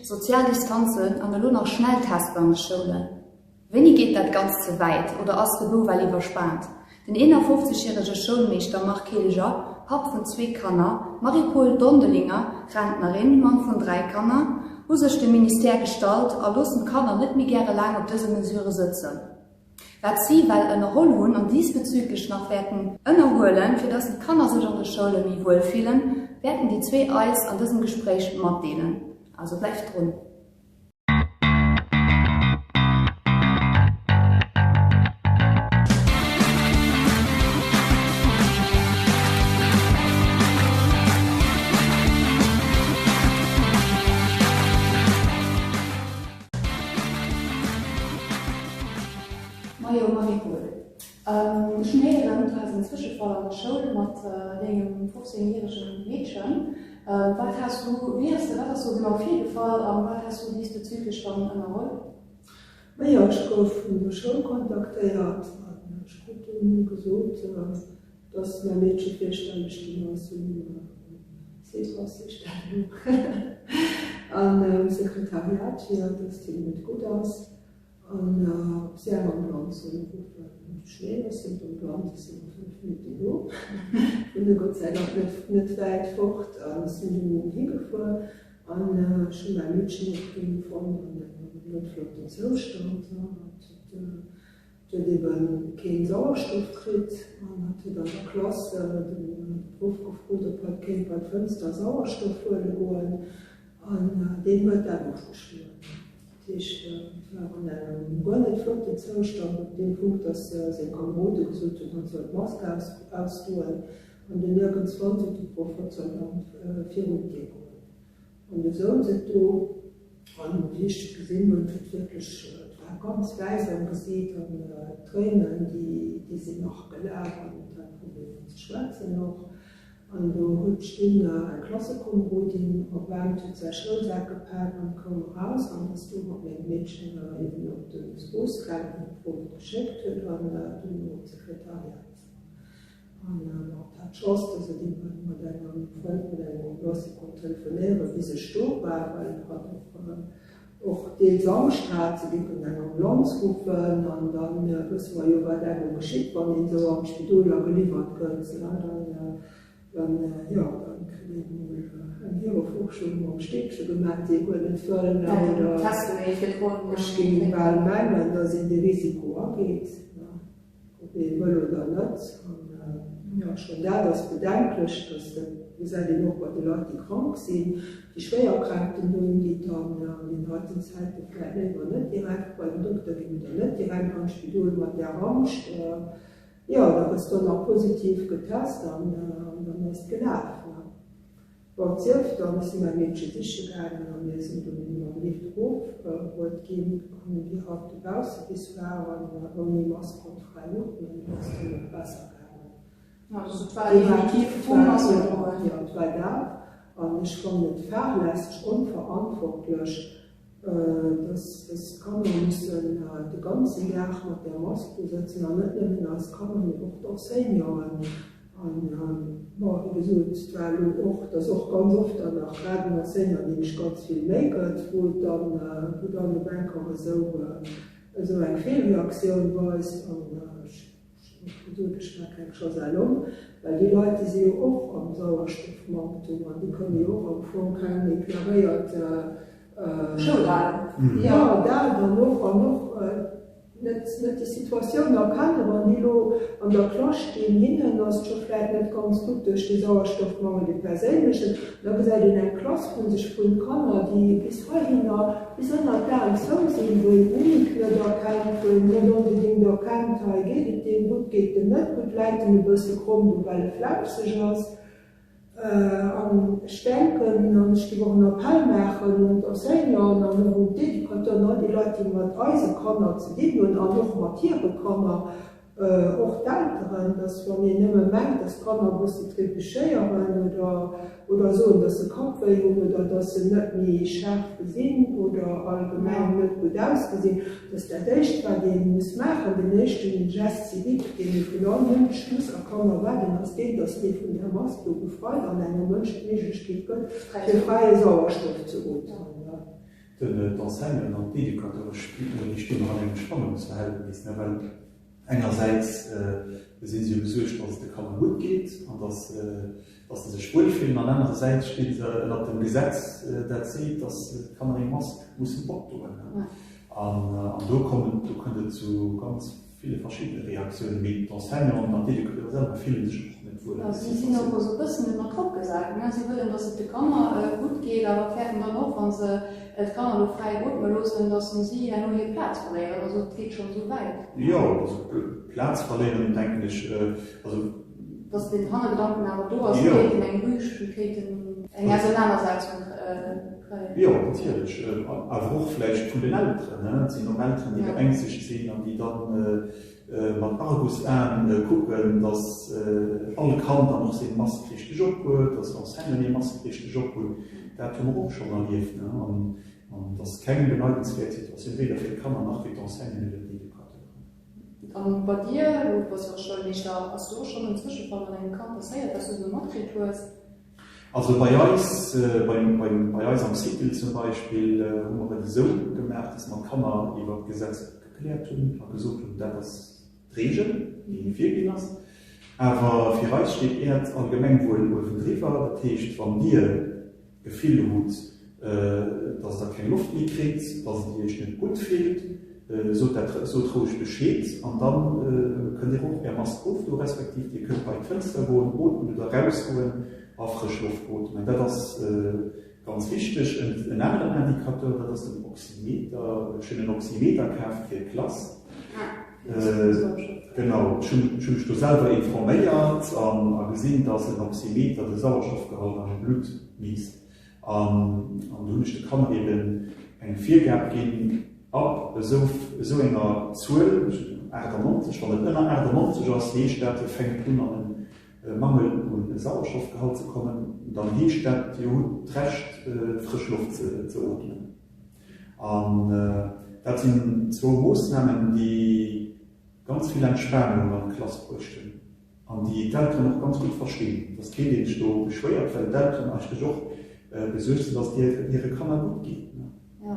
Sozial Distanzen an elo nach Schnelltester an de Schoulen. Wéini geet dat Ganzt ze wäit oder ass de Bou well iwwerspaant? Den 51 järege Schoulmeeschter Marc Hilger, Papp vun zwee Kanner, d'Marie-Paule Dondelinger, Rentnerin, Mamm vun 3 Kanner, hu sech dem Ministère gestallt a loossen d'Kanner net méi gäre laang op dëse Mesure sëtzen. Wat si well ënnerholl hunn an diesbezüglech nach wäerten ënnerhuelen, fir dass d'Kanner sech an de Schoule méi wuel fillen, wäerten déi zwee eis an dësem Gespréich matdeelen. Also bleift drun! Majo Marie-Paule, ech hunn héieren, du has en Zwëschefall an der Schoul mat dengem 15 järege Meedchen. Wat has du, wéi ass, wat ass do genau virgefall an wat has du diesbezüglech dann ënnerholl? Majo, ech gouf vun der Schoul kontaktéiert an ech krut dunn gesot, dass mäi Meedche virstelleg ginn ass um C3, heescht dat elo, an um Sekretariat hier, dass et hinnen net gutt ass an ob si eng Ambulanz solle ruffen. Ech neen, ech sinn d'Ambulanz, ech sinn a 5 Minutten do, wunne Gott sei Dank net net wäit fort an ech sinn dunn higefuer an ech hu mäi Meedchen och dunn fonnt an engem net flotten Zoustand. Et huet eben keen Sauerstoff kritt an hat huet an der Klass de Proff gefrot, ob hatt kéint bei d'Fënster Sauerstoff huele goen an deen huet dat ofgeschloen. Dat heescht, et war an engem guer net flotten Zoustand op deem Punkt, dass seng Kamerode gesot hunn, hatt soll d'Mask ausdoen an dunn iergendswann sot de Proff, hatt soll dann virun d'Dier goen. An du souz et do, an wéi ech et gesinn hunn, et huet wierklech, et war ganz wäiss am Gesiit an d'Tréinen, déi, déi sinn nach gelaf an et hat Problemer ze schwätzen och. An do huet ech dunn eng Klassekomerodin erbaarmt, huet säi Schoulsak gepak an koum eraus an ass du mat mengem Meedchen eben op de Bus gaangen, wou de Proff et geschéckt huet an dunn op d'Sekretariat. An hatt hat d'Chance, dass et eben mat engem Frënd, mat engem Ambulancier konnt telefonéieren, bis ech do war, well hatt och, och deels Angscht hat, se géifen eng Ambulanz ruffen. An da wësse mer jo, wat engem geschitt, wann een esou an d'Spidoler geliwwert gëtt. Dann, dann, jo, dann kritt een emol eng Hireforschung mam Stäbche gemaach, déi ee guer net wëll. Oder ech géing bal mengen, dass een dee Risiko ageet. Ob ee wëll oder net. An jo, schonn dat ass bedenklech, dass dat gesäit een och bei de Leit, déi krank sinn, déi Schwéierkrankten hunn, déi dann an deenen heiten Zäite vläicht léiwer net direkt bei den Dokter ginn oder net direkt an d'Spidol mat där Angscht. Jo, da gëss de och nach positiv getest an dann ass et gelaf. Bon, et sief dann, ech si mäi Meedche siche gaangen a mir sinn dunn mam Lift erofgehuet ginn an wéi hatt dobausse bis war an ouni Mask konnt fräi ootmen, du ass et him och besser gaangen. Also et war definitiv vum Mask droen? Jo, et war dat an ech fannen et fahrlässeg, onverantwortlech, dass dass d'Kanner mussen de ganzen Dag mat där Mask do sëtzen an net nëmmen eis Kanner, mee och d'Enseignanten. An, bon, wéi gesot, et war elo och, dass och ganz oft dann nach grad en Enseignant, deem sech ganz vill Méi gëtt, wou et dann, wou dann op eng Kéier esou, esou eng Feelreaktioun weist. An ech hunn och gesot, ech maache keng Chasse à l'homme, well déi Leit, déi si jo och am Sauerstoffmanktum an déi kënne jo och am Fong keng éclairéiert Schoul halen. Jo, dat an och, an och net, net déi Situatioun erkennen, wann déi elo an der Klass stinn, hinnen ass et scho vläit net ganz gutt duerch dee Sauerstoffmangel, dee perséinlechen. Da gesäit een eng Klass vu sech vun Kanner, déi bis heihinner, bis ënner d'Aen zou sinn, wou een d'Mimik net erkennt, wou een net onbedéngt erkennt, hei geet et deem gutt, geet dem net gutt, läit en e bësse kromm do, well e flauscheg ass. An ech denken, an ech géif och en Appell maachen un d'Enseignanten an och un d'Educateuren, all déi Leit, déi mat eise Kanner ze dinn hunn an och mat hire Kanner, och d'Elteren, dass wann een nëmme mengt, dass d'Kanner e bësse trébuchéieren oder oder soen, dass se Kappwéi hunn oder dass se net méi schaarf gesinn oder allgemeng net gutt ausgesinn, dass dat Éischt, wat ee muss maachen, den éischten Geste civique, deen ee vun all Mënsch muss a kann erwaarden, ass deen, dass dee vun där Mask do befreit an engem Mënsch d'Méiglechkeet gëtt, fir fräie Sauerstoff ze ootmen. D'Enseignanten an d'Educateure déi stinn och an engem Spannungsverhältnis, well engersäits si se jo besuergt, datt et de Kanner gutt geet an datt se sech wuelfillen, an anerersäits sti se ënnert dem Gesetz, dat seet, datt d'Kanner eng Mask mussen opdoen. An do kënnt et zu ganz ville verschiddene Reaktiounen, mee d'Enseignanten an d'Educateure selwer fille sech och net wuel an der Situatioun. Si sinn och esou e bëssen ënner Drock gesat, ne? Si wëllen, datt et de Kanner gutt geet, awer fäerten dann och, wa se d'Kanner elo fräi ootme loossen, datt si herno hir Plaz verléieren. Also et geet schonn esou wäit. Jo, also Plaz verléieren, denken ech, also. Datt den Hannergedanken awer do ass, si kéinten eng Rüg, si kéinten eng Ausenanersetzung kréien. Jo, natierlech. Awer och vläicht vun den Elteren. Et sinn och Elteren, déi beängstigt sinn an déi da mat Argusaen kucken, datt all Kand dann och seng Mask richteg ophuet, datt d'Enseignanten hir Mask richteg ophunn. Dat hu mer och schonn erlieft. An et ass keng beneidenswäert Situatioun, weder fir d'Kanner nach fir d'Enseignanten oder d'Educateuren. An bei dir, du bass jo och Schoulmeeschter, ass do schonn en Zwëschefall mat engem Kand passéiert, wat s du esou matkritt hues? Also bei eis, bei eis am Cycle zum Beispill, hu mer et esou gemaach, dass mer d'Kanner iwwer d'Gesetz opgekläert hunn a gesot hunn, dat ass d'Reegel, déi virginn ass. Awer fir eis steet Äert Allgemengwuel uewendriwwer. Dat heescht, wann Dir d'Gefill hutt, dass Der keng Loft méi kritt, dass et Iech net gutt fillt, sot dat, sot roueg Bescheed an da kënnt Dir och Är Mask ofdoen, respektiv Dir kënnt bei d'Fënster goen, ootmen oder erausgoen a frësch Loft ootmen. Dat ass ganz wichteg. En aneren Indicateur, dat ass den Oximeter. Ech hunn en Oximeter kaf fir d'Klass. Genau, ech hunn mech do selwer informéiert a gesinn, dass en Oximeter de Sauerstoffgehalt am Blutt misst. An do hunn ech de Kanner eben eng Virgab ginn, ab esou enger Zuel, 98, wann et ënner 98 ass, heescht dat, Dir fänkt un an e Mangel u Sauerstoffgehalt ze kommen, dann heescht dat, Dir hutt d'Recht, frësch Loft ze ootmen. An dat sinn zwou Moossnamen, déi ganz vill Entspanung an d'Klass bruecht hunn an déi d'Elteren och ganz gutt verstinn, dass keen, dee sech do beschwéiert, well d'Elteren eigentlech och besuergt sinn, dass et hire Kanner gutt geet. Jo,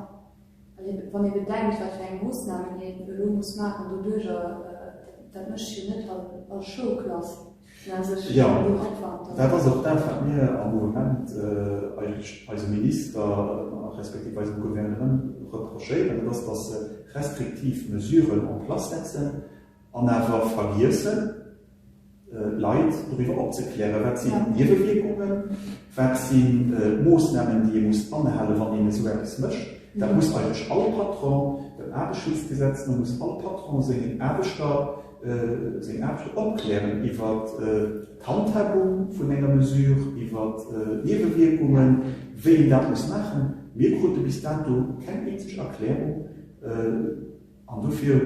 wann ee bedenkt, wat fir eng Moossnamen een elo muss maachen doduerjer, dat mécht jo net all Schoulklass. Jo, dat ass och dat, wat mir am Mouvement eigentlech eisem Minister respektiv eisem Gouvernement reprochéieren, dat ass, dass se restriktiv Mesuren en place setzen an awer vergiessen, d'Leit doriwwer opzeklären, wat sinn d'Niewewierkungen, wat sinn d'Moossnamen, déi ee muss anhalen, wann een esou eppes mécht. Dat muss eigentlech all Patron, dem Aarbechtsschutzgesetz no muss all Patron sengen Aarbechter, seng Aarbechter opklären iwwer d'Handhabung vun enger Mesure, iwwer d'Niewewierkungen, wéi een dat muss maachen. Mir krute bis dato keng eenzeg Erklärung an dofir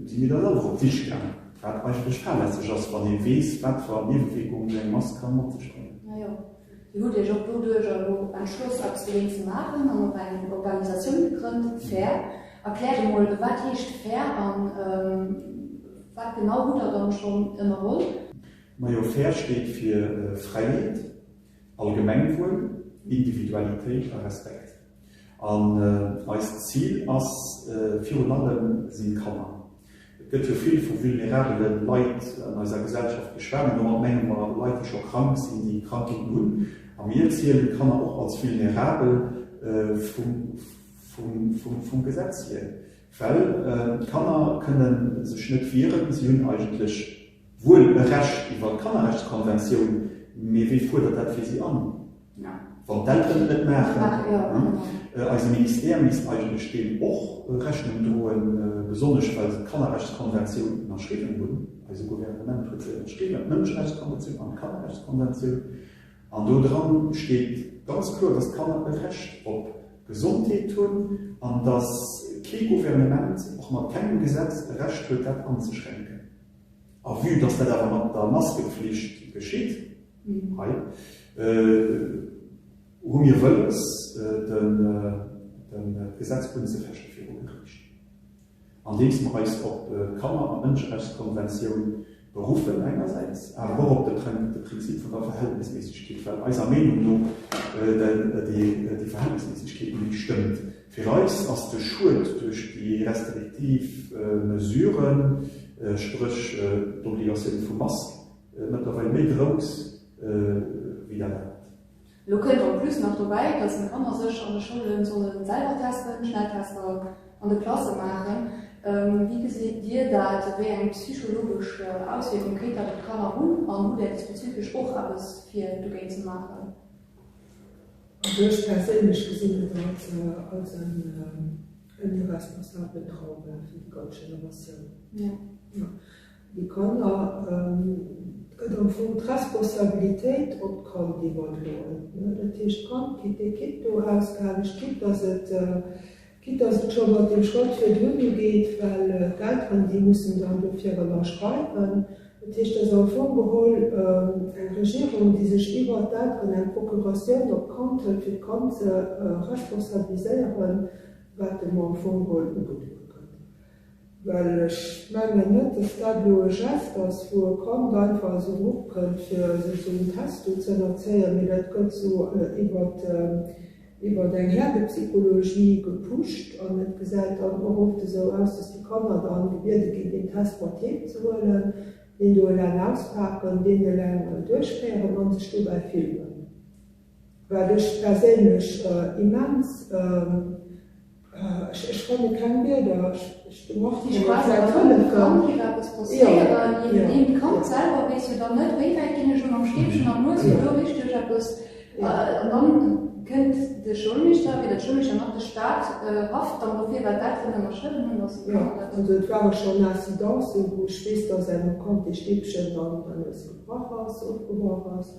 si mir da selwer op d'Sich gaangen, wat eigentlech fahrlässeg ass, wann ee weess, wat fir Niewewierkungen esou eng Mask ka mat sech bréngen. Dir hutt Iech och doduercher elo entschloss, eppes dogéint ze maachen an och eng Organisatioun gegrënnt, fair. Erkläert emol, wat heescht fair an wat genau hutt Der dann schonn ënnerholl? Majo, fair steet fir Fräiheet, Allgemengwuel, Individualitéit a Respekt. An eist Zil ass virun allem sinn d'Kanner. Et gëtt jo vill vu vulnerabele Leit an eiser Gesellschaft geschwat, an domat menge mer Leit, déi scho krank sinn, déi Krankheeten hunn. A mir zielen d'Kanner och als vulnerabel vum Gesetz hier, well d'Kanner kënne sech net wieren. Si hunn eigentlech wuel e Recht iwwer d'Kannerrechtskonventioun, mee wie fuerdert dat fir si an? Wann d'Elteren et net maachen. Eise Ministère misst eigentlech deem och Rechnung droen, besonnesch well se d'Kannerrechtskonventioun ënnerschriwwen hunn. Eise Gouvernement huet se ënnerschriwwen, d'Mënscherechtskonventioun an d'Kannerrechtskonventioun. An do dran steet ganz kloer, dass d'Kanner e Recht op Gesondheet hunn an dass kee Gouvernement, och mat kengem Gesetz, e Recht huet, dat anzeschränken. A vue dass dat awer mat der Maskepflicht geschitt hei, hu mir wëlles, d'Gesetz unzefechte viru Geriicht, andeems mer eis op d'Kanner a Mënscherechtskonventioun beruffen engersäits, awer och op de Prinzip vun der Verhältnisméissegkeet, well eiser Meenung no déi Verhältnisméissegkeet net stëmmt. Fir eis ass de Schued duerch déi restriktiv Mesuren, spréch d'Obligatioun vum Mask, mëttlerweil méi grouss wéi dat anert. Elo kënnt en plus nach dobäi, dass den Kanner sech an de Schoulen sollen selwer testen, Schnelltester an de Klasse maachen. Wéi gesitt Dir dat? Wéi eng psychologesch Auswierkung kéint dat op d'Kanner hunn an hutt Där diesbezüglech och eppes fir dogéint ze maachen? Also ech perséinlech gesinn et als als en irresponsabelen Trauma fir déi ganz Generatioun. Jo. Déi Kanner, et gëtt am Fong d'Responsabilitéit op d'Kand iwwerdroen. Dat heescht, d'Kand kritt dee Kit do ausgehännegt, quitte dass et, quitte dass et scho mat deem Schrëtt virdrun ugeet, well d'Elteren, déi mussen dann dofir ënnerschreiwen. Dat heescht, et ass am Fong geholl eng Regierung, déi sech iwwert d'Elteren eng Procuratioun op d'Kand hëlt, fir d'Kand ze responsabiliséieren, wat em am Fong geholl ugedoe gëtt. Well ech mengen net, dass dat elo e Geste ass, wou e Kand einfach esou eropkënnt, fir sech esou en Test do ze ënnerzéien, mee dat gëtt esou iwwer iwwer eng Herdepsychologie gepusht. An et gesäit dann och oft esou aus, dass déi Kanner dann gebiede ginn, deen Test mat heem ze huelen, deen do eleng auspaken, deen eleng duerchféieren a sech dobäi filmen. Wat ech perséinlech immens, ech fanne keng Wierder, ech de Martine mat säit hëllefen. Kann jo eppes passéieren, je nodeem d'Kand selwer weess jo dann net, wéi wäit ginn ech elo mam Stäbchen an d'Nues, fir do richteg eppes, an dann kënnt de Schoulmeeschter, weder d'Schoulmeeschter nach de Staat haft dann dofir, well d'Elteren ënnerschriwwen hunn, dass d'Kand dat. Jo, also et ware schonn Incidencen, wou ech weess, dass engem Kand dee Stäbchen an der Nues gebrach ass, ofgebrach ass.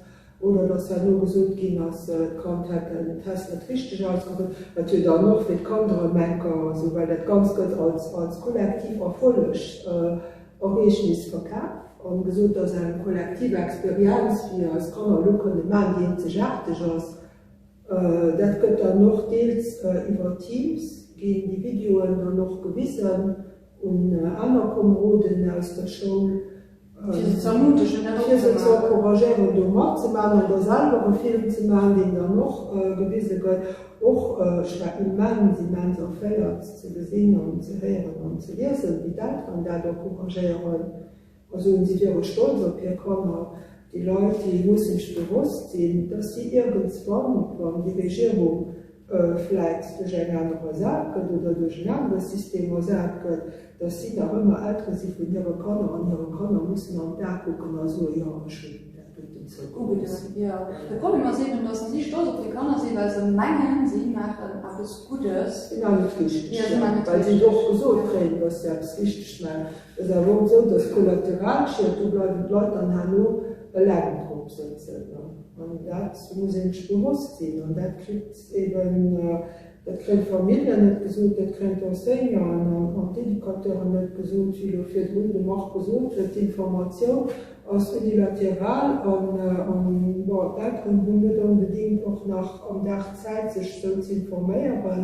Oder dass herno gesot ginn ass, d'Kand hätt den Test net richteg ausgefëllt, wat jo dann och fir d'Kand erëm enker esou, well dat Ganzt gëtt als als kollektiv Erfollegereegnis verkaf a gesot, dass eng kollektiv Experienz, wéi eis Kanner elo kënne maachen, déi eenzegaarteg ass. Dat gëtt dann och deels iwwer Teams, ginn déi Videoen dann och gewisen un aner Komeroden aus der Schoul. Fir se ze ermutegen, dat och ze maachen. Fir se ze encouragéieren, do matzemaachen an da selwer e Film ze maachen, deen dann och gewise gëtt. Och, ech war immens, immens erféiert ze gesinn an ze héieren an ze liesen, wéi d'Elteren dat encouragéieren a soen, si wiere stolz op hir Kanner. Déi Leit, déi mussen sech bewosst sinn, dass si iergendswann, wann déi Regierung vläit duerch eng aner ersat gëtt oder duerch en anere System ersat gëtt, dass si nach ëmmer Eltere si vun hire Kanner an hire Kanner mussen an d'A kucken a soen, jo, ech hunn dat doten zougelooss. Jo, de Problem ass eben, dass si stolz op hir Kanner sinn, well se mengen, si maachen eppes Guddes. Si maachen et richteg, jo, well si et och gesot kréien, dass se eppes richteg maachen. Et ass awer och esou, dass Kollateralschied, do bleiwen d'Leit dann herno eleng drop sëtzen. An dat muss ee sech bewosst sinn. An dat kritt eben, dat kréien d'Familljen net gesot, dat kréien d'Enseignanten an d'Educateuren net gesot, wéi elo virdrun de Marc gesot huet, D'informatioun ass unilateral an, bon, d'Elteren hunn net onbedéngt och nach am Dag Zäit, sech esou z'informéieren.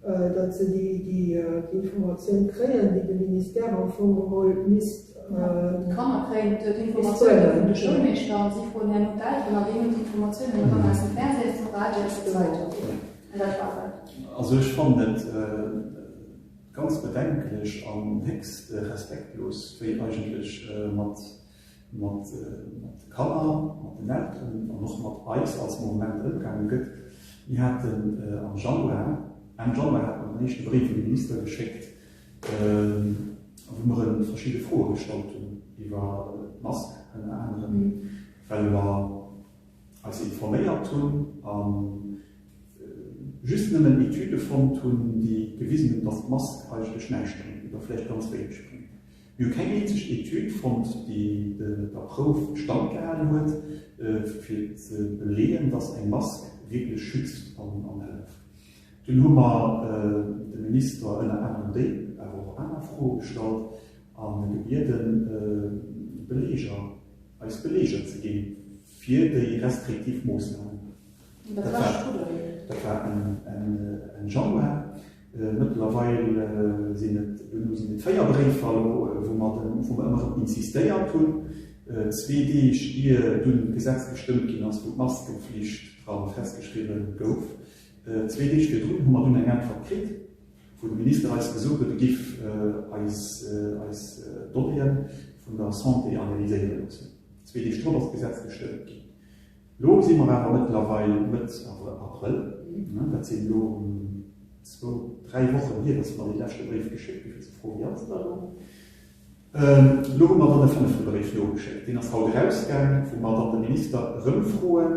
datt se déi Informatioun kréien, déi de Ministère am Fong geholl misst bréngen. D'Kanner kréien d'Informatioune vun de Schoulmeeschter an si froen herno d'Elteren a déi hunn d'Informatiounen erëm aus dem Fernseh, aus dem Radio, aus der Zeitung. An dat war et. Also ech fannen et ganz bedenklech an héchst respektlos, wéi eigentlech mat mat de Kanner, mat den Elteren an och mat eis als Mouvement ëmgaange gëtt. Mir haten am Januar, Enn Januar hate mer den éischte Bréif un de Minister geschéckt, wou mer em verschidde Froe gestallt hunn iwwer d'Mask ënner anerem, well mer eis informéiert hunn a just nëmmen Etüde fonnt hunn, déi gewisen hunn, datt d'Mask eigentlech näischt bréngt oder vläicht ganz wéineg bréngt. Mir hu keng eenzeg Etüd fonnt, déi der Prouf standgehalen huet, fir ze beleeën, datt eng Mask wierklech schützt an hëlleft. Dunn hu mer dem Minister ënner anerem déi, awer och aner Froe gestallt a gebieden, Beleeger, eis Beleeger ze ginn fir déi restriktiv Moossnamen. Dat war Enn Januar. Mëttlerweil sinn et, duerno sinn et 4 Bréifer elo, wou mer den, wou mer ëmmer erëm insistéiert hunn, zwee Deeg ier dunn d'Gesetz gestëmmt ginn ass, wou d'Maskeflicht dra festgeschriwwen gouf. Zwee Deeg virdrun hu mer dunn eng Äntwert kritt, wou de Minister eis gesot huet, e giff eis eis Donnéeë vun der Santé analyséiere loossen. Zwee Deeg drop ass d'Gesetz gestëmmt ginn. Elo si mer awer mëttlerweil Mëtt Abrëll, dat sinn elo zwou, dräi Wochen hier, datt mer dee leschte Bréif geschéckt hu fir ze froen, wéi ass et da elo? Elo hu mer dann e fënnefte Bréif nogeschéckt, deen ass haut erausgaang, wou mer dann de Minister erëm froen,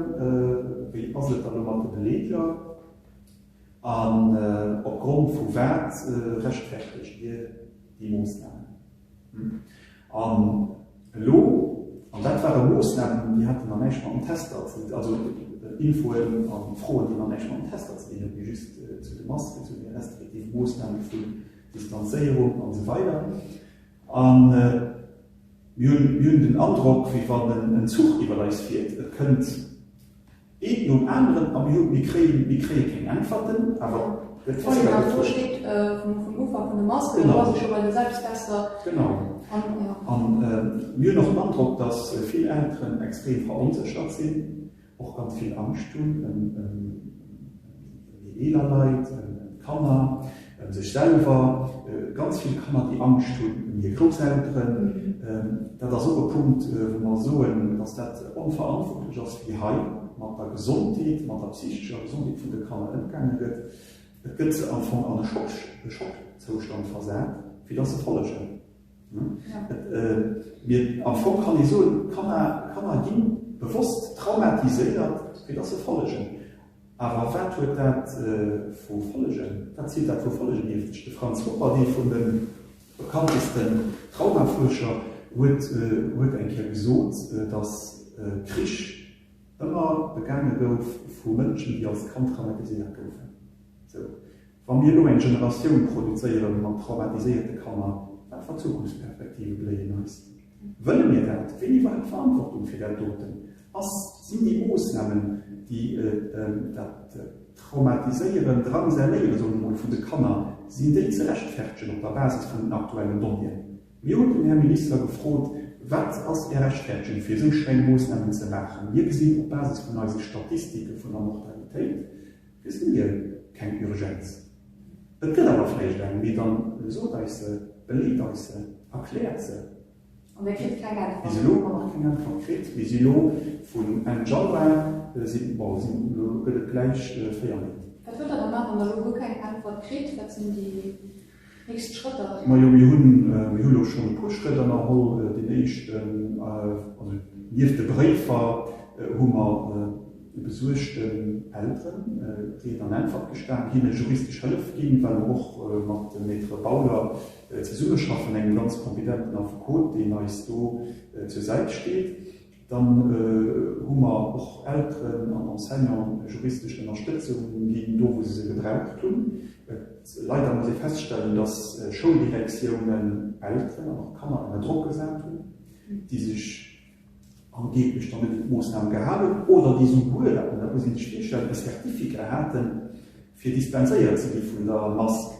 wéi ass et da elo mat de Beleger an opgrond vu wat rechtfertegt Dir déi Moossnamen? An elo, an dat ware Moossnamen, déi haten nach näischt mat den Tester ze, also Infoen a Froen, déi nach näischt mat den Tester ze dinn hunn, mee just zu de Masken, zu de restriktive Moossname vun Distanzéierung an esou weider. A mir hunn, mir hunn den Androck, wéi wann en Zuch iwwer eis fiert. Et kënnt eent nom aneren a mir hu, mir kréien, mir kréie keng Äntwerten, awer et gëtt weider gefuerdert. Do steet vum Ufank vun de Masken, do ass ee scho bei de Selbsttester. Genau. An mir hunn och den Androck, dass vill Elteren extrem veronséchert sinn. och ganz vill Angscht hunn ëm méi eeler Leit, ëm d'Kanner, ëm sech selwer, ganz vill Kanner, déi Angscht hunn ëm hir Grousselteren. Dat ass och e Punkt, wou mer soen, dass dat onverantwortlech ass, wéi hei mat der Gesondheet, mat der psychescher Gesondheet vun de Kanner ëmgaange gëtt. Et gëtt se am Fong an e Schockzoustand versat, fir dass se follegen. Mee am Fong kann ee soen, d'Kanner, Kanner gi bewosst traumatiséiert, fir dass se follegen. Awer wat huet dat vu Follegen? Wat zitt dat vu Follegen iwwreg? De Franz Hopper, dee vun de bekanntesten Traumafuerscher, huet, huet eng Kéier gesot, dass Krich ëmmer begaange gouf vu Mënschen, déi als Kand traumatiséiert goufen. Sou. Wa mir elo eng Generatioun produzéiere mat traumatiséierte Kanner, wat fir Zukunftsperspektive bléien eis? Wëlle mir dat? Wien iwwerhëlt d'Verantwortung fir dat doten? Ass, sinn déi Moossnamen, déi dat Traumatiséieren, Drangsaléiere soen ech emol, vun de Kanner, sinn déi ze rechtfertegen op der Basis vun den aktuellen Donnéeën? Mir hunn den Här Minister gefrot, Wat ass Är Rechtfertegung, fir esou streng Moossnamen ze maachen? Mir gesinn op Basis vun eise Statistike vun der Mortalitéit, gesi mir keng Urgenz. Et gëtt awer vläicht eng, mee dann sot eis se, beleet eis se, erkläert se. An Dir kritt keng Äntwert? Bis elo hu mer nach keng Äntwert kritt. Mir si elo vun Enn Januar, sinn, bon, sinn, elo gëtt et gläich 4 Méint. Wat wëllt Der da maachen, wann Der elo guer keng Äntwert kritt? Wat sinn déi nächst Schrëtter? Majo, mir hunn, mir hu lo schonn e puer Schrëtt ënnerholl. Deen éischten, also nieft de Bréifer hu mer besuergten Elteren Ried an Äntwert gestan, hinne juristesch Hëllef ginn, well mer och mat dem Maître Bauler zesummeschaffen, engem ganz kompetenten Affekot, deen eis do zur Säit steet. Dann hu mer och Elteren an Enseignanten juristesch Ënnerstëtzung ginn, do wou se se gebraucht hunn. Leider muss ee feststellen, dass Schouldirektiounen Elteren an och Kanner ënner Drock gesat hunn, déi sech angeeblech dann net un d'Moossname gehal hunn oder déi souguer, dat muss ee sech virstellen, e Certificat haten, fir dispenséiert ze gi vun der Mask.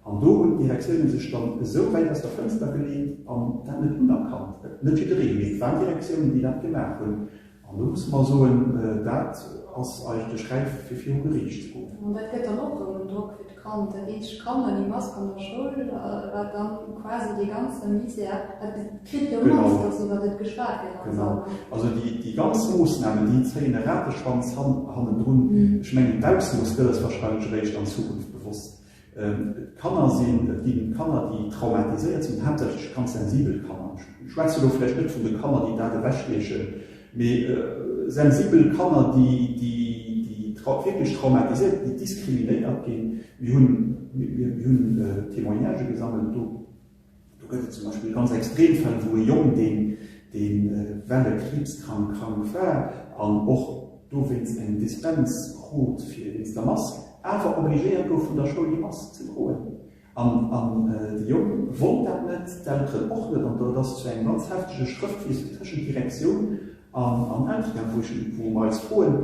An do hunn d'Direktioune sech dann esou wäit aus der Fënster geleent an dat net unerkannt. Net jiddereen, mee et waren Direktiounen, déi dat gemaach hunn. An do musse mer soen, dat ass eigentlech räif, fir viru Geriicht ze goen. An dat gëtt dann och erëm en Drock fir d'Kand, dat eenzegt Kand ouni Mask an der Schoul, wat dann quasi dee ganze Misär, dat kritt jo mat, dass iwwert et geschwat gëtt an esou. Genau. Also déi ganz Moossnamen, déi zéien e Rateschwanz hannendrun. Ech mengen, d'Ausmooss gëtt eis wahrscheinlech eréischt an Zukunft bewosst. D'Kanner sinn, et gi Kanner, déi traumatiséiert sinn, haaptsächlech ganz sensibel Kanner. Ech schwätze elo vläicht net vun de Kanner, déi dat ewechstiechen, mee sensibel Kanner, déi, déi wierklech traumatiséiert, déi diskriminéiert ginn. Mir hunn, mir hunn Témoignagë gesammelt do. Do gëtt et zum Beispill ganz extrem Fäll, wou e Jong, deen, dee well e kriibskrank krank war an och dowéinst eng Dispens krut fir wéinst der Mask, awer obligéiert gouf vun der Schoul déi Mask ze droen. An, an de Jong wollt dat net, d'Elteren och net, an dat ass zu engem ganz heftege Schrëftwiessel tëschent Direktioun An an Elteren, wou ech, wou mer eis froen,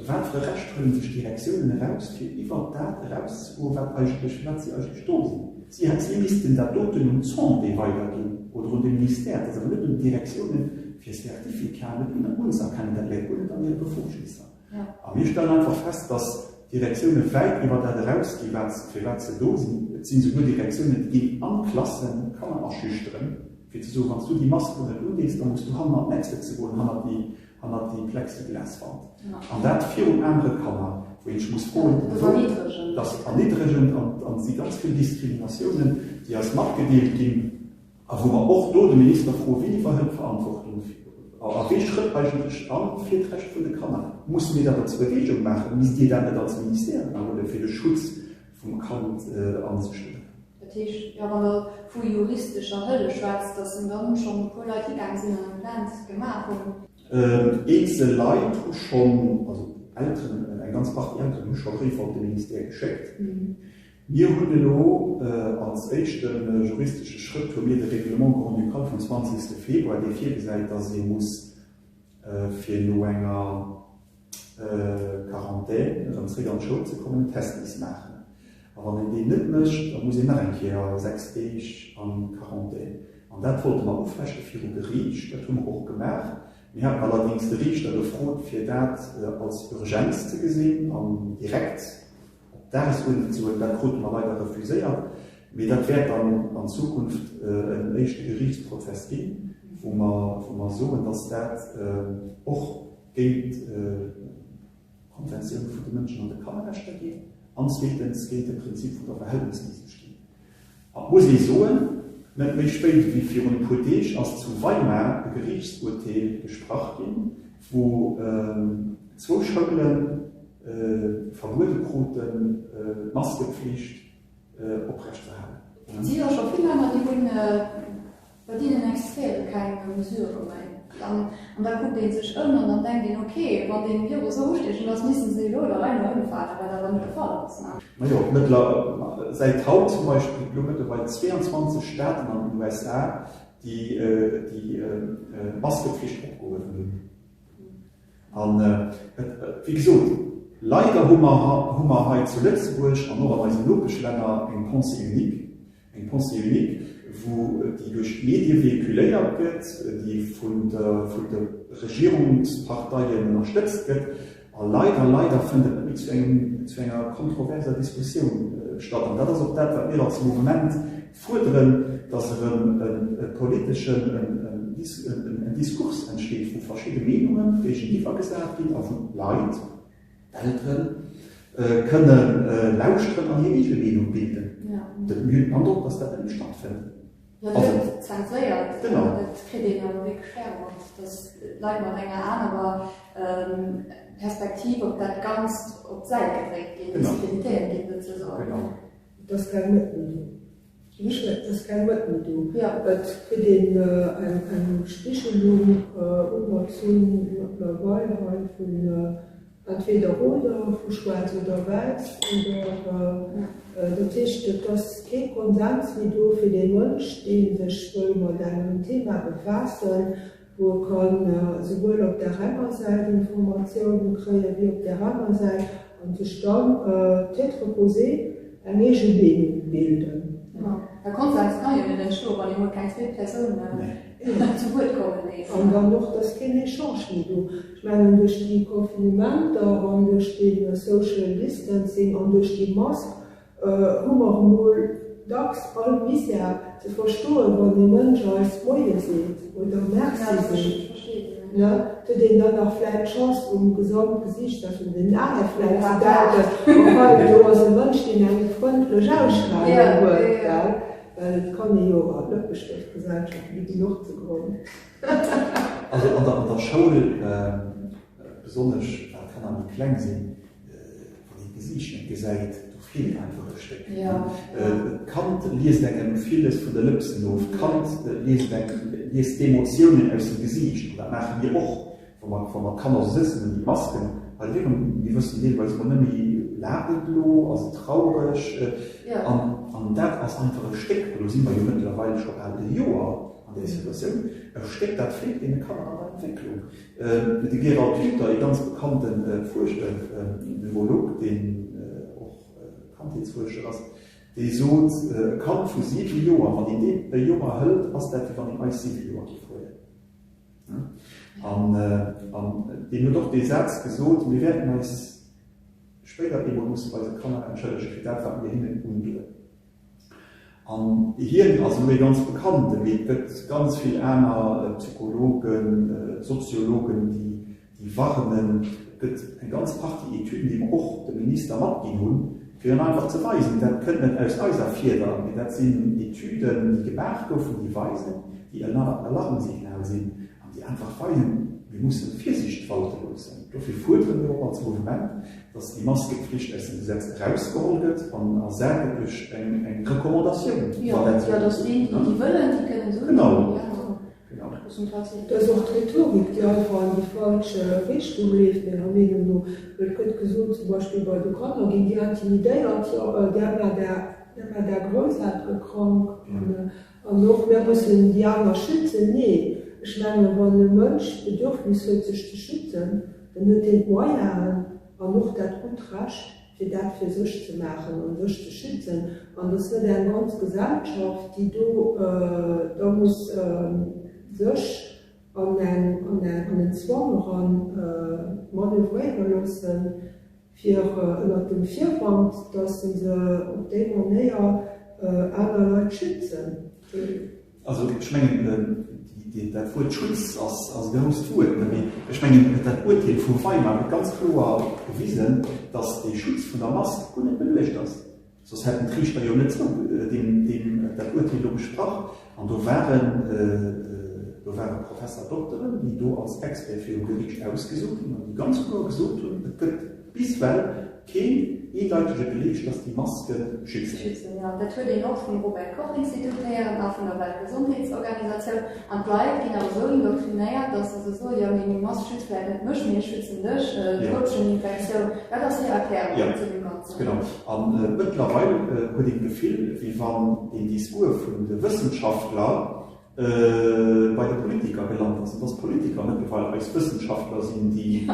wat fir e Recht huelen sech d'Direktiounen eraus, fir iwwert dat erauszegoen, wat eigentlech, firwat si eigentlech do sinn. Si, si missten dat doten un d'Santé weiderginn oder un de Ministère, et ass awer net un d'Direktiounen, fir Certificaten unzëerkennen. Dat läit guer net an hire Befugnisser. A mir stellen einfach fest, dass. Direktioune wäit iwwer dat erausgi wat fir wat se do sinn. Et sinn esouguer Direktiounen, déi ginn an d'Klassen d'Kanner aschüchteren, fir ze soen, wann s du déi Mask elo net undees, da muss du hannen an d'nächst Sëtze goen, hannert déi hannert déi Plexiglaswand. An dat virun anere Kanner, wou een sech muss froen, wou, dat ass erniddregend an an et si ganz vill Diskriminatiounen, déi eis matgedeelt ginn. A wou mer och do de Minister froen, Wien iwwerhëlt d'Verantwortung a wee schrëtt eigentlech an fir d'Recht vun de Kanner? Musse mir dat als Bewegung maachen? Misst Dir dat net als Ministère iwwerhuelen, fir de Schutz vum Kand anzestellen? Dat heescht, jo, wann Der vu juristescher Hëllef schwätzt, dass en dann schonn e puer Leit higaang sinn an eng Plainte gemaach hunn? Eenzel Leit hu schonn, also Elteren, eng ganz Partie Elteren hu scho Bréifer op de Ministère geschéckt. Mir hunn elo als éischte juristesche Schrëtt hu mir de Règlement grand-ducal vum 20. Februar, dee virgesäit, dass ee muss fir no enger Quarantän erëm zréck an d'Schoul ze kommen, en Test misst maachen. A wann een deen net mécht, da muss een nach eng Kéier 6 Deeg an Quarantän. An dat wollte mer ufechte viru Geriicht. Dat hu mer och gemaach. Mir haten allerdéngs de Riichter gefrot, fir dat als Urgenz ze gesinn an direkt Op d'Dagesuerdnung ze huelen, dat krute mer leider refuséiert, mee dat wäert dann an Zukunft en éischte Geriichtsprozess ginn, wou mer, wou mer soen, dass dat och géint d'Konventioun vun de Mënschen an de Kannerrechter geet an zweetens géint de Prinzip vun der Verhältnisméissegkeet. An et muss ee soen, net méi spéit ewéi virun e puer Deeg ass zu Weimar e Geriichtsurteel gesprach ginn, wou zwou Schoule verbuede kruten, d'Maskepflicht oprechtzeerhalen. Et si jo scho vill Länner, déi hunn Bei deenen existéiere keng Mesurë méi. An da kuckt ee sech ëm an dann denkt een, ok, wann dee Virus esou ustiechend ass, misste se elo der Rei no ëmfalen, wat awer net de Fall ass. Majo, säit haut zum Beispill elo mëttlerweil 22 Staaten an den USA, déi déi Maskepflicht opgehuewen hunn. An wéi gesot, leider hu mer hei zu Lëtzebuerg an och an eisen Nopeschlänner eng Pensée unique, Eng Pensée unique, wou déi duerch d'Medie véhiculéiert gëtt, déi vun de Regierungsparteien ënnerstëtzt gëtt. A leider, leider fënnt et net méi zu engem, zu enger kontroverser Diskussioun statt. An dat ass och dat, wat mir als Mouvement fuerderen, dass erëm e politeschen, en Diskurs entsteet, wou verschidde Meenunge géigeniwwer gesat ginn a wou d'Leit, D'Eltere kënne lauschteren an hir eege Meenung bilden. Mir hunn den Androck, dass dat net méi stattfënnt. Jo, dat gëtt zenséiert. Genau. Dat kritt een awer wierklech schwéier mat, dass Leit mat enger anerer Perspektiv op dat Ganzt op d'Säit gedréckt ginn, diskreditéiert ginn souzesoen. Genau. Et ass keng Mëtt méi do. Et ass keng Mëtt méi do. Et kritt een eng Spichelung ugerzunn mëttlerweil hei vun entweder oder, vu schwaarz oder wäiss oder. Dat heescht, et ass kee Konsens méi do fir dee Mënsch, dee sech wëll mat engem Thema befaassen, wou e kann esouwuel op där enger Säit Informatioune kréie wéi op där aner Säit an sech dann tête reposée eng eege Meenung bilden. E Konsens ka jo net entstoen, wann emol keng zweet Persoun zu Wuert komme léisst. An dann och, dass keen Echange méi do. Ech mengen, duerch déi Confinementer an duerch dee Social Distancing an duerch déi Mask hu mer emol dacks all Misär ze verstoen, wann ee Mënsch eis Moie seet oder Merci seet. Et huet een dann nach vläit d'Chance um Gesamtgesicht, also un den Ae vläit ze denken, oh hei, do ass e Mënsch, deen eng frëndlech Ausstrahlung huet, gell? Well et kann ee jo an Lëppestëftgesellschaft, mir ginn och ze gronn. Also an der Schoul, besonnesch wat d'Kanner méi kleng sinn, Wann een d'Gesiicht net gesäit, do feelt einfach e Stéck. D'Kand liest engem villes vun de Lëpsen of, d'Kand liest engem, liest d'Emotiounen aus dem Gesiicht. An dat maache mir och, wa mer, wa mer d'Kanner esou sëtzen hunn, déi Masken hei virun, mir wëssen deelweis emol net méi, laacht et elo, ass et traureg? An, an dat ass einfach e Stéck, elo si mer jo mëttlerweil scho bal e Joer an där Situatioun, e Stéck, dat feelt deene Kanner an der Entwécklung. De Gerald Hüther, ee ganz bekannte Neurolog, deen och Kandheetsfuerscher ass, dee sot, e Kand vu 7 Joer, wann een deem e Joer hëlt, ass dat wéi wann een eis 7 Joer géif huelen. An deen huet och dee Saz gesot, Mir wäerten eis. spéider eemol musse bei eise Kanner entschëllege fir dat, wat mir hinnen undoen. An hien ass elo ee ganz bekannten, mee et gëtt ganz vill aner Psychologen, Soziologen, déi warnen. Et gëtt eng ganz Partie Etüden, déi mer och dem Minister matginn hunn, fir him einfach ze weisen, dat kënnt net aus eiser Fieder, mee dat sinn Etüden, déi gemaach goufen, déi weisen, déi en Alarmsignal sinn an déi einfach weisen, mir musse Virsiicht walte loossen. Dofir fuerdere mir och als Mouvement, dass déi Maskepflicht aus dem Gesetz erausgeholl gëtt an ersat gëtt duerch eng Recommandatioun. Jo, dass déi, déi wëllen, déi kënnen se undoen. Genau. Dat ass och d'Rhetorik, déi einfach an déi falsch Richtung leeft, menger Meenung no. Well et gëtt gesot, zum Beispill bei de Kanner ginn déi intimidéiert, jo, där war där Grousseltere krank. An och, Mär mussen déi aner schützen. Nee, ech mengen, wann e Mënsch d'Bedürfnis huet, sech ze schützen, dann huet deen d'Moyenen an och dat gutt Recht, fir dat fir sech ze maachen a sech ze schützen. An et ass net eng ganz Gesellschaft, déi do da muss sech an en Zwang eran manövréiere loossen, fir ënnert dem Virwand, dass se se op déi Manéier aner Leit schützen. Also ech mengen, dat Wuert Schutz ass e grousst Wuert, mee ech mengen, dat Urteel vu Weimar huet ganz kloer gewisen, dass dee Schutz vun der Mask guer net beluecht ass. Soss hätten d'Riichter jo net sou deem dat Urteel do gesprach. An do waren, do ware Professer Dokteren, déi do als Expert virum Geriicht ausgesot hunn an déi ganz kloer gesot hunn, et gëtt bis well keen eendeitege Beleg, datt déi Maske schützen. Schützen, jo. Dat huet een och vum Robert Koch Institut héieren a vun der Weltgesondheetsorganisatioun. An d'Leit ginn awer esou indoktrinéiert, datt se se soen, jo mee meng Mask schützt vläicht net mech, mee ech schützen dech, d'Rutscheninfektioun. Dat ass hir Erklärung zu deem Ganzen. Genau. A mëttlerweil huet een d'Gefill, wéi wann deen Discours vun de Wëssenschaftler bei de Politiker gelant ass, an dass d'Politiker mëttlerweil eis Wëssenschaftler sinn, déi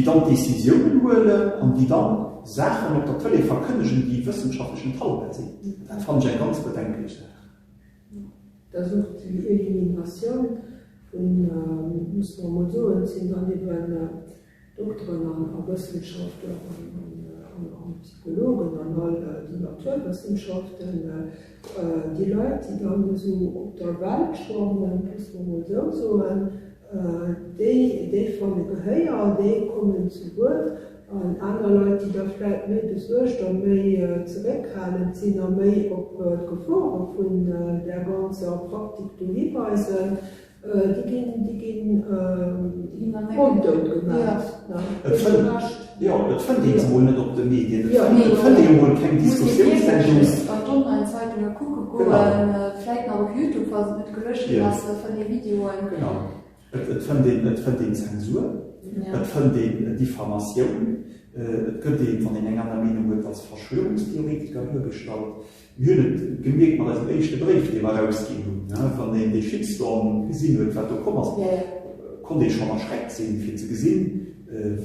dann d'Décisiounen huelen an déi dann Saachen op der Tëlee verkënnegen, déi wëssenschaftlech net haltbar sinn. Dat fannen ech eng ganz bedenklech Saach. Dat ass och déi Eliminatioun vun, musse mer emol soen, et sinn dann eben Dokteren a Wëssenschaftler an Psychologen an all déi Naturwëssenschaften, déi Leit, déi dann esou op der Welt schwammen, loosse mer emol esou soen, déi, déi fanne Gehéier, déi kommen zu Wuert. An aner Leit, déi da vläit méi besuergt a méi zeréckhalend sinn a méi op d'Gefore vun där ganzer Praktik do hiweisen, Déi ginn, déi ginn monddout gemaach. Et fënnt, jo, et fënnt een se mol net op de Medien, et fënnt ee jo mol keng Diskussiounssendung. An d'Online-Zeitunge kucke goen, vläit nach op Youtube, falls et net gelöscht ginn ass, fënnt ee Videoen. Genau. Et fënnt een, et fënnt een Zensur, et fënnt een Diffamatioun, et gëtt een, wann een eng aner Meenung huet, als Verschwörungstheoretiker duergestallt. Mir hunn et gemierkt mat eisem éischte Bréif, dee mer erausginn hunn. Wann een dee Shitstorm gesinn huet, wat do komm ass, konnt ee schonn erschreckt sinn, fir ze gesinn,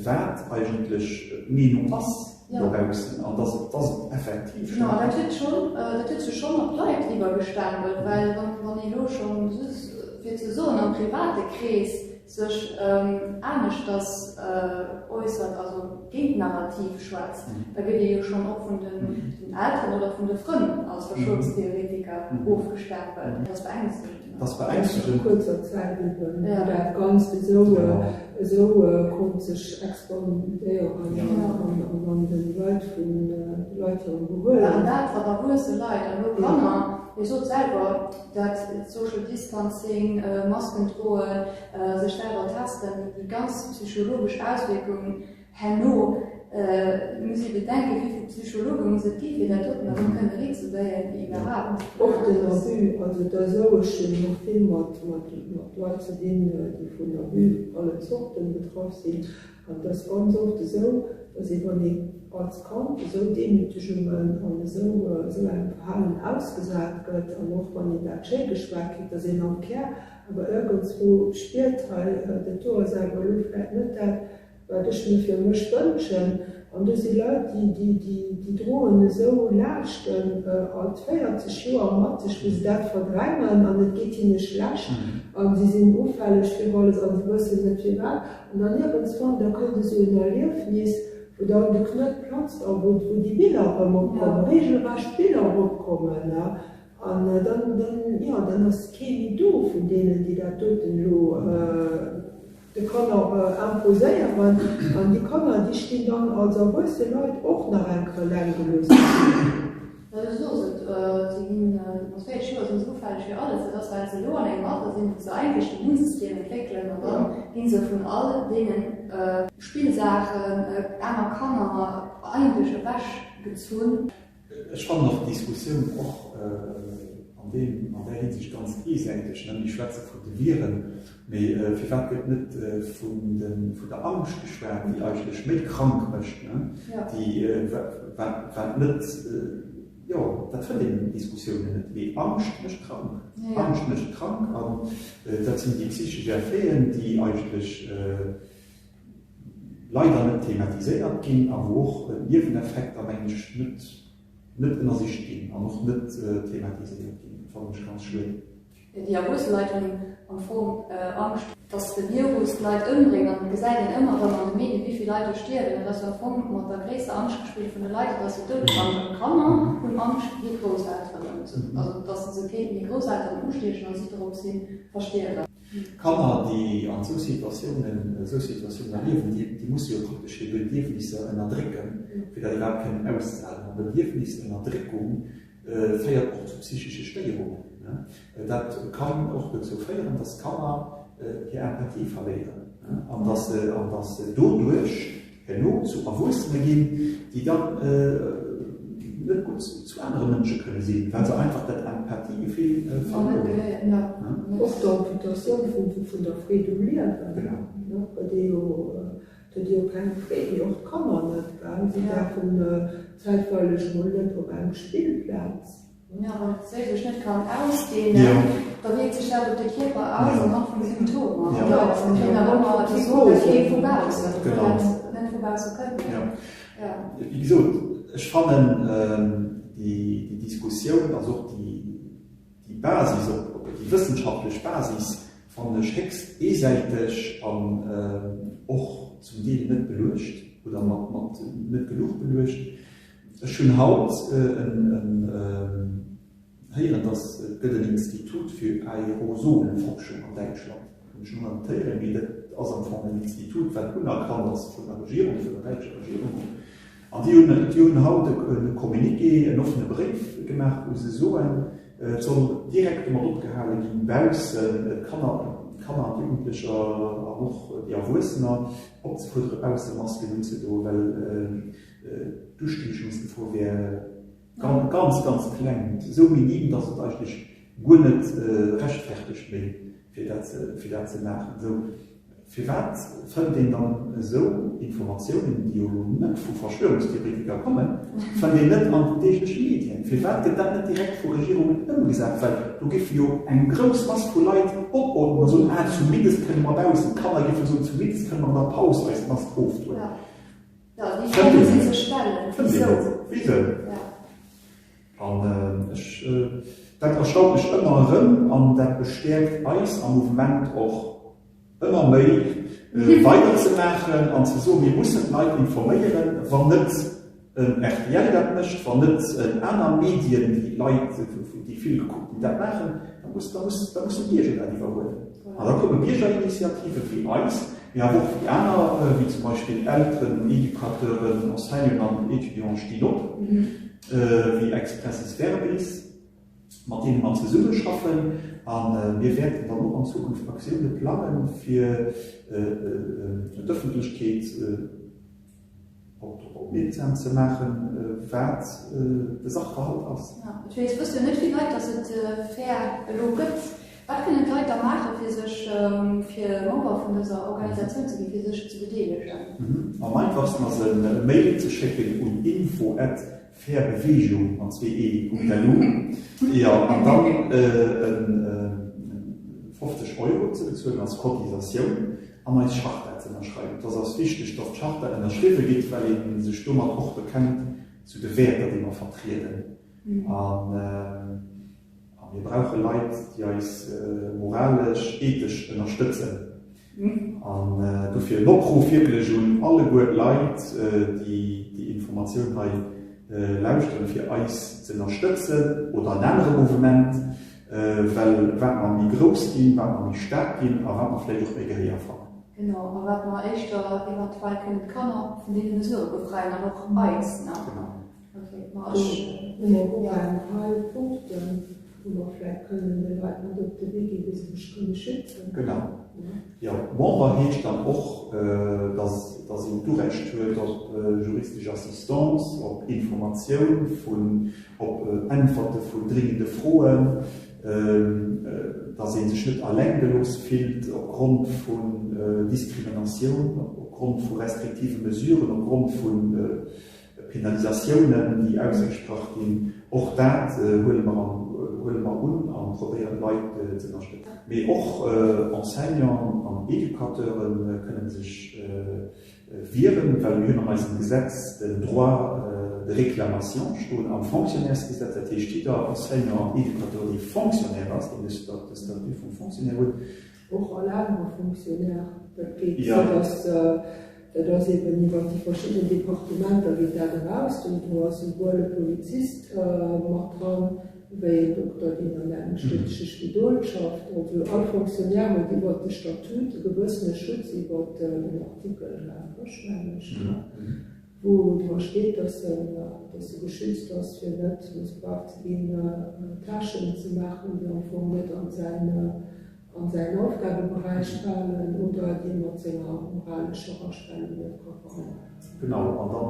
wat eigentlech d'Meenung ass dobaussen an dass et, dass et effektiv schonn. Jo, dat huet schonn, dat huet sech schonn op d'Leit iwwergestempelt, well wann ee elo schonn, just fir ze soen, am private Krees sech aneschters äussert, also géint d'Narrativ schwätzt, da gëtt ee jo schonn och vun den Elteren oder vun de Frënn als Verschwörungstheoretiker ofgestempelt. Dat ass beängstegend. Dat ass beängstegend. A kuerzer Zäit eben, wou dat Ganzt esou esou konnt sech expandéieren an an de Leit vun de Leit hirem Behuelen. An dat mat erwuesse Leit an elo Kanner. Dir sot selwer, dat Social Distancing, Masken droen, sech selwer testen, déi ganz psychologesch Auswierkungen herno, muss ee bedenken, wéi vill Psychologe muss et gi fir dat doten erëm kënne réckzebéien iwwerhaapt. Och den Abus, also et ass esou, ech hunn och vill mat Leit ze dinn, déi vun Abus allen Zorten betraff sinn, An et ass ganz oft esou, dass ee wann ee als Kand esou Demütegungen an esou esou engem Verhalen ausgesat gëtt, an och wann een dat schéi geschwat kritt, dass een am Kär awer iergendswou spiert, hei dat do ass awer elo vläicht net dat, wat ech mir fir mech wënschen. An do si Leit, déi, déi, déi, déi droen esou Laaschten alt 40 Joer mat sech, wou se dat verdrängen an et geet hinne schlecht a si sinn ufälleg fir alles a si wëssen net firwat. An dann iergendswann, da kënnt esou en Erliefnis, Wou dann de Knuet platzt a wou déi Biller erëm opkommen, regelrecht Biller eropkommen, an dann, dann, jo, dann ass kee méi do vun deenen, déi dat doten elo de Kanner imposéieren. An déi Kanner, déi stinn dann als erwuesse Leit och nach eng Kéier eleng gelooss do. Jo, du sos et, si ginn, mat 40 Joer sinn se ufälleg fir alles. Dat ass, well se elo an engem Alter sinn, wou se eigentlech d'Immunsystem entwéckelen an da gi se vun all deenen Spillsaachen, aner Kanner eigentlech ewech gezunn. Ech fannen och d'Diskussioun och an deem, an där Hinsicht ganz eesäiteg, ne. Mir schwätze vun de Viren, mee firwat gëtt net vun de, vun der Angscht geschwat, déi eigentlech méi krank mécht, ne, déi, wat, wat net, jo, dat fënnt een an den Diskussiounen net, mee Angscht mécht krank, Angscht mécht krank an dat sinn déi psychesch Effeten, déi eigentlech, leider net thematiséiert ginn a wou och d'Nieweneffekter, mengen ech, net net ënnersicht ginn an och net thematiséiert ginn. Dat fannen ech ganz schued. Déi erwuesse Leit hunn am Fong Angscht, dass de Virus d'Leit ëmbréngt an et gesäit een ëmmer erëm an de Medien, wéi vill Leit do stierwen. Et ass jo am Fong mat der gréisster Angscht gespillt vun de Leit, et ass jo d'Doudesangscht an d'Kanner hunn Angscht, hir Grousselteren, also dass se se kéinten hir Grousselteren ustiechen a si dorops hin verstierwen. Kanner, déi an esou Situatiounen, esou Situatiounen erliewen, déi, déi musse jo praktesch hir Bedierfnisser ënnerdrécken, fir dat iwwerhaapt kënnen auszehalen. A Bedierfnisënnerdréckung féiert och zu psychesche Stéierungen. Dat kann och dozou féieren, dass Kanner hir Empathie verléieren an dass se, an dass se doduerch herno zu Erwuessene ginn, déi dann net gutt zu anere Mënsche kënne sinn, well se einfach dat Empathiegefill verluer hunn. Och d'Amputatioun vun der Freed um Liewen, well déi jo, do huet jo keng Freed méi, och d'Kanner net, gell, si däerfen zäitweileg mol net op eng Spillplaz. Jo, wann d'Séil sech net kann ausdehnen, da wierkt sech dat op de Kierper aus an dann vun Symptomer. Jo, et kënnt nach ëmmer dat dat kee vu baussen, obwuel dat net vu bausse kënnt. Jo, wéi gesot, ech fannen déi Diskussioun, also och déi Basis, déi wëssenschaftlech Basis fannen ech héchst eesäiteg an och zum Deel net beluecht oder mat net genuch beluecht. Ech hunn haut héieren, dass et gëtt en Institut für Aerosolforschung an Däitschland. Hunn ech elo nach net héieren, mee dat ass am Fong en Institut, wat unerkannt ass vun der Regierung, vun der däitscher Regierung. An déi hunn, déi hunn haut e Communiqué, en offene Bréif gemaach, wou se soen, et soll direkt domat opgehale ginn, baussen d'Kanner, d'Kanner an d'Jugendlecher an och déi Erwuessener opzefuerdere bausse Masken unzedoen, well D'Ustiechungsgefor wär ganz, ganz kleng, esou minim, datt et eigentlech guer net rechtfertegt méi, fir dat, fir dat ze maachen. Esou, firwat fënnt een dann esou Informatiounen, déi jo elo net vu Verschwörungstheoretiker kommen, fënnt een net an den deegleche Medien? Firwat gëtt dat net direkt vu Regierungen ëmgesat? Well do géife jo eng grouss Mass vu Leit opootmen a soen, ah, zumindest kënne mer baussen, d'Kanner géife soen, zumindest kënne mer an der Paus eis d'Mask ofdoen. Jo, déi Fro muss ee sech stellen, Wisou? Wisou? An ech, dat erstaunt mech ëmmer erëm an dat bestäerkt eis am Mouvement och ëmmer méi weiderzemaachen an ze soen, mir mussen d'Leit informéieren, wann net en rtl dat mécht, wann net aner Medien, déi d'Leit, déi vill gekuckt ginn, dat maachen, da muss, da muss, da mussen d'Bierger dat iwwerhuelen. An da komme Biergerinitiative wéi eis, mee awer och wéi aner, wéi zum Beispill Elteren, Educateuren, Enseignanten an Étudiants stinn op, wéi Expressis Verbis, mat deene mer zesummeschaffen. A mir wäerten dann och an Zukunft Aktioune plangen, fir d'Ëffentlechkeet op drop opmierksam ze maachen, wat de Sachverhalt ass. Jo, et wësse jo net vill Leit, dass et fair elo gëtt. Wat kënnen d'Leit da maachen, fir sech, fir Member vun dëser Organisatioun ze ginn, fir sech ze bedeelegen? Am einfachsten ass e Mail ze schécken un info at fairbewegung mat 2 e punkt lu, jo, an dann e 50 Euro ze bezuelen als Cotisatioun. An eis Charta ze ënnerschreiwen. Et ass eis wichteg, dass d'Charta ënnerschriwwe gétt, well ee sech domat och bekennt zu de Wäerter, déi mer vertrieden. A mir brauche Leit, déi eis moralesch, ethesch ënnerstëtzen. An dofir en Opruff wierklech un alleguer d'Leit, déi déi Informatioun hei lauschteren, fir eis z'ënnerstëtzen oder en anere Mouvement, well wat mer méi grouss ginn, wat mer méi staark ginn a wat mer vläicht och méi Gehéier fannen. Genau, a wat mer éischter eventuell kënnen d'Kanner vun deene Mesurë befreien an och eis, ne? Genau. Ok, ma ech. Hu mer och eng Rei Punkten, wou mer vläicht kënnen de Leit mat op de Wee ginn, wéi se sech kënne schützen. Genau. Jo, Member heescht dann och, dass, dass een d'Urecht huet op juristesch Assistance, op Informatioun vun, op Äntwerte vun dringende Froen, dass ee sech net alleng gelooss fillt opgrond vun Diskriminatioun, opgrond vu restriktive Mesuren, opgrond vu Penalisatiounen, déi ausgesprach ginn. Och dat huele mer huele mer un a probéieren d'Leit ze ënnerstëtzen. Mee och Enseignanten an Educateure kënnen sech wieren, well mir hunn an eisem Gesetz den Droit de réclamation stoen am Fonctionnairesgesetz. Dat heescht, jidder Enseignant an Educateur, dee Fonctionnaire ass, deen de Statut vum Fonctionnaire huet, Och all anere Fonctionnaire. Dat geet esou, dass dat ass eben iwwert déi verschidden Departementer geet dat eraus. Do do ass souwuel e Polizist mat dran, wéi en Dokter, deen an engem städtesche Spidol schafft. Also all Fonctionnaire huet iwwert de Statut e gewëssene Schutz iwwert den Artikel 43, mengen ech, wou dra steet, dass en dass e geschützt ass, fir net mëssbraucht ze ginn, Tâchen ze maachen, déi am Fong net an säin an säin Aufgabeberäich falen oder déi mat senger moralescher Astellung net ka vereinbart sinn. Genau, an da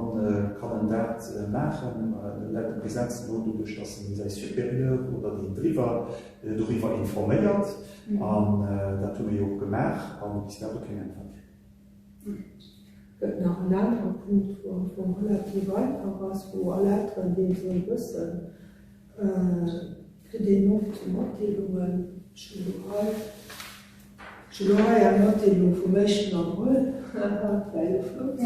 kann en dat maachen, laut dem Gesetz elo, doduerch datt en säi Supérieur oder deen driwwer doriwwer informéiert. An dat hu mir jo och gemaach a bis dato keng Äntwert kritt. Gëtt nach en anere Punkt, wou am Fong relativ einfach ass, wou all Elteren dee soll wëssen, Kritt een oft sou Matdeelungen, ech hunn elo hei, ech hunn elo hei eng Matdeelung vum éischten Abrëll, haha, et war jo flott,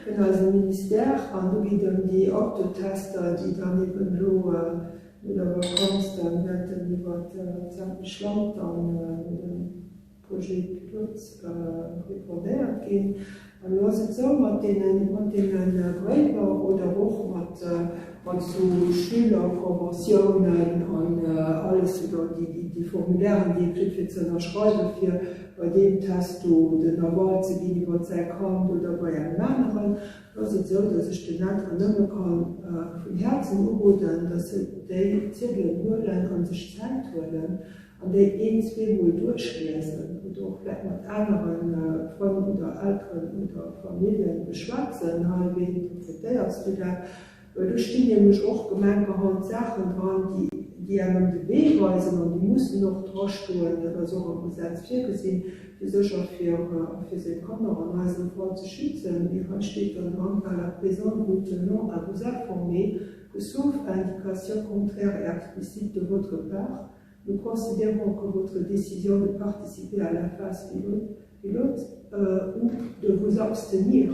vun eisem Ministère, an do geet ëm déi Autotester, déi dann eben elo no der Vakanz dann wäerten iwwer d'sämtlech Land dann no dem Projet pilote repondéiert ginn. An elo ass et esou, mat deene, mat deene Bréiwer oder och mat, mat esou Schülerconventiounen an alles oder déi, déi Formulairen, déi ee kritt fir ze ënnerschreiwen, fir bei deem Test do den Aval ze ginn iwwer säi Kand oder bei engem aneren, do ass et esou, dass ech den Elteren nëmme ka vun Häerzen uroden, dass se déi Ziedelen huelen a sech Zäit huelen an déi een, zweemol duerchliesen oder och vläicht mat anere Frënn oder Elteren oder Familljen beschwätzen, hei, wéi interpretéiers du dat? Well do stinn nämlech och gemenkerhand Saachen dran, déi, déi engem de Wee weisen an déi mussen och drastoen, dat ass och am Gesetz virgesinn, fir sécher fir, fir seng Kanner an eisem Fall ze schützen. Mee hei steet dann dran, Par la présente, nous tenons à vous informer que sauf indication contraire et explicite de votre part, Nous considérons que votre décision de participer à la phase pilote euh, ou de vous abstenir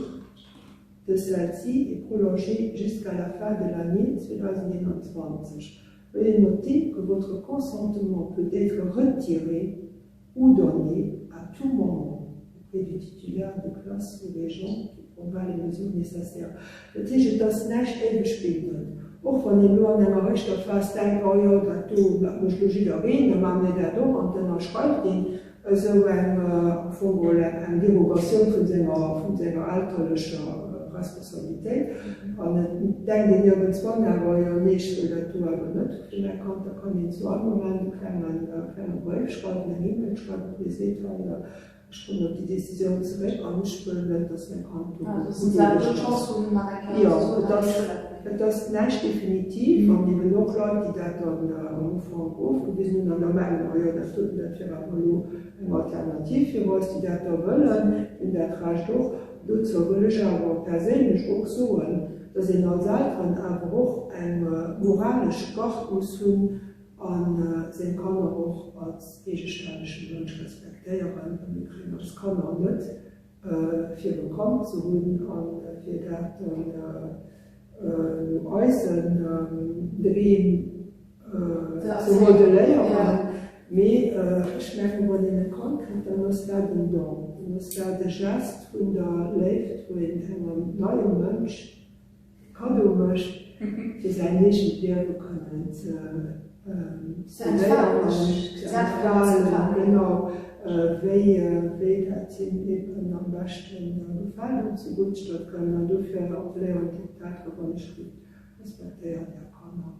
de celle-ci est prolongée jusqu'à la fin de l'année 2021. Veuillez noter que votre consentement peut être retiré ou donné à tout moment auprès du titulaire de classe ou régent qui prendra les mesures nécessaires. Dat heescht, et ass näischt éiweg bindend. Och wann een elo an enger éischter Phas denkt, oh jo, dat do, dat mécht elo jiddereen, da maache mir dat och, an d'ënnerschreift een esou eng, am Fong geholl eng Derogatioun vun senger, vun senger elterlecher Responsabilitéit. An et denkt een iergendswann awer, jo, nee, ech wëll dat do awer net fir mäi Kand. Da kann een zu all Moment e klengen, klenge Bréif schreiwen, eng E-Mail schreiwen, wou ee seet, hei, Ech kommen op déi Décisioun zeréck an ech wëll net, datt mäi Kand do ugeluecht ass. Jo, et ass, et ass näischt definitiv an eben och Leit, déi dat dann am Ufank ofgewisen hunn an da mengen, oh jo, dat doten, dat wier awer elo eng Alternativ fir eis, déi dat da wëllen, déi hunn dat Recht och. Dozou wëll ech awer perséinlech och soen, datt een als Elteren awer och eng moralesch Garde muss hunn, A seng Kanner och als eegestännege Mënsch respektéieren. A mir kréien eis Kanner net fir bekannt ze hunn a fir dat dann no eisen Dreem ze modelléieren. Mee ech mengen, wann een e Kand kritt, dann ass dat en Don, dann ass dat e Gest vun der Léift, wou een engem neie Mënsch e Kaddo mécht, fir säin eegent Liewe kënnen ze léieren, ze entfalen, genau, wéi dat him eben am beschte gefält an zegutt statt kënnt. An dofir appelléieren d'Eltere, wann ech gutt respektéiert Är Kanner.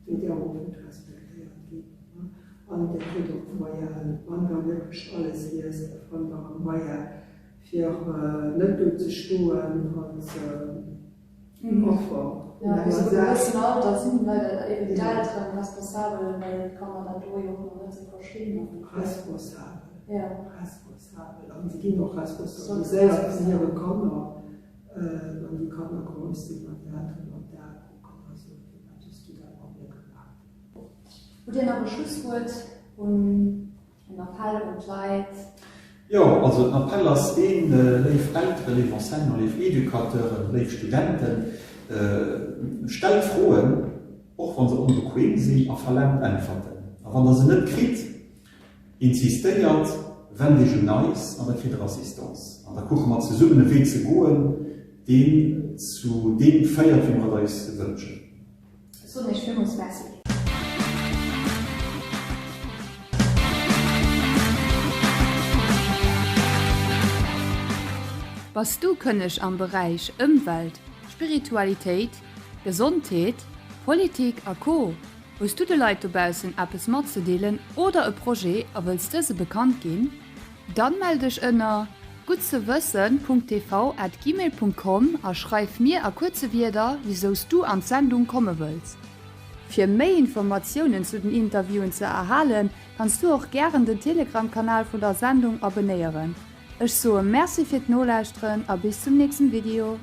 Wéi där och net respektéiert ginn. An Dir kritt och d'Moyenen, wann Der wierklech alles liest, da fannt Der e Moyen, fir net do ze stoen als Affer vun enger Saach. Jo, bis op e gewëssen Alter sinn leider eben d'Elteren responsabel, well d'Kanner dat do jo och nach net esou verstinn. Responsabel, responsabel. An se ginn och responsabiliséiert vun hire Kanner, wann déi Kanner grouss sinn an d'Elteren an d'Ae kucken a soen, Firwat hues du dat mat mir gemaach? Hutt Dir nach e Schlusswuert, un en Appell un d'Leit? Jo, also den Appell ass deen, léif Elteren, léif Enseignanten, léif Educateuren, léif Studenten, stellt Froen, och wa se onbequem sinn, a verlaangt Äntwerten. A wann Der se net kritt, insistéiert, wennt Iech un eis an da kritt Der Assistance. An da kucke mer zesummen e Wee ze goen, deen zu deem féiert, wéi mer et eis wënschen. Ech soen Iech villmools Merci. Bass du kënneg am Beräich Ëmwelt, Spiritualitéit, Gesondheet, Politik a Co? Hues du de Leit dobaussen eppes matzedeelen oder e Projet a wëlls dëse bekannt ginn? Dann mell dech ënner guttzewëssen.tv@gmail.com a schreif mir a kuerze Wierder wisous du an d'Sendung komme wëlls. Fir méi Informatiounen zu den Interviewen ze erhalen, kanns du och gären den Telegram Kanal vun der Sendung abenéieren. Ech soe Merci fir d'Nolauschteren a bis zum nächsten Video.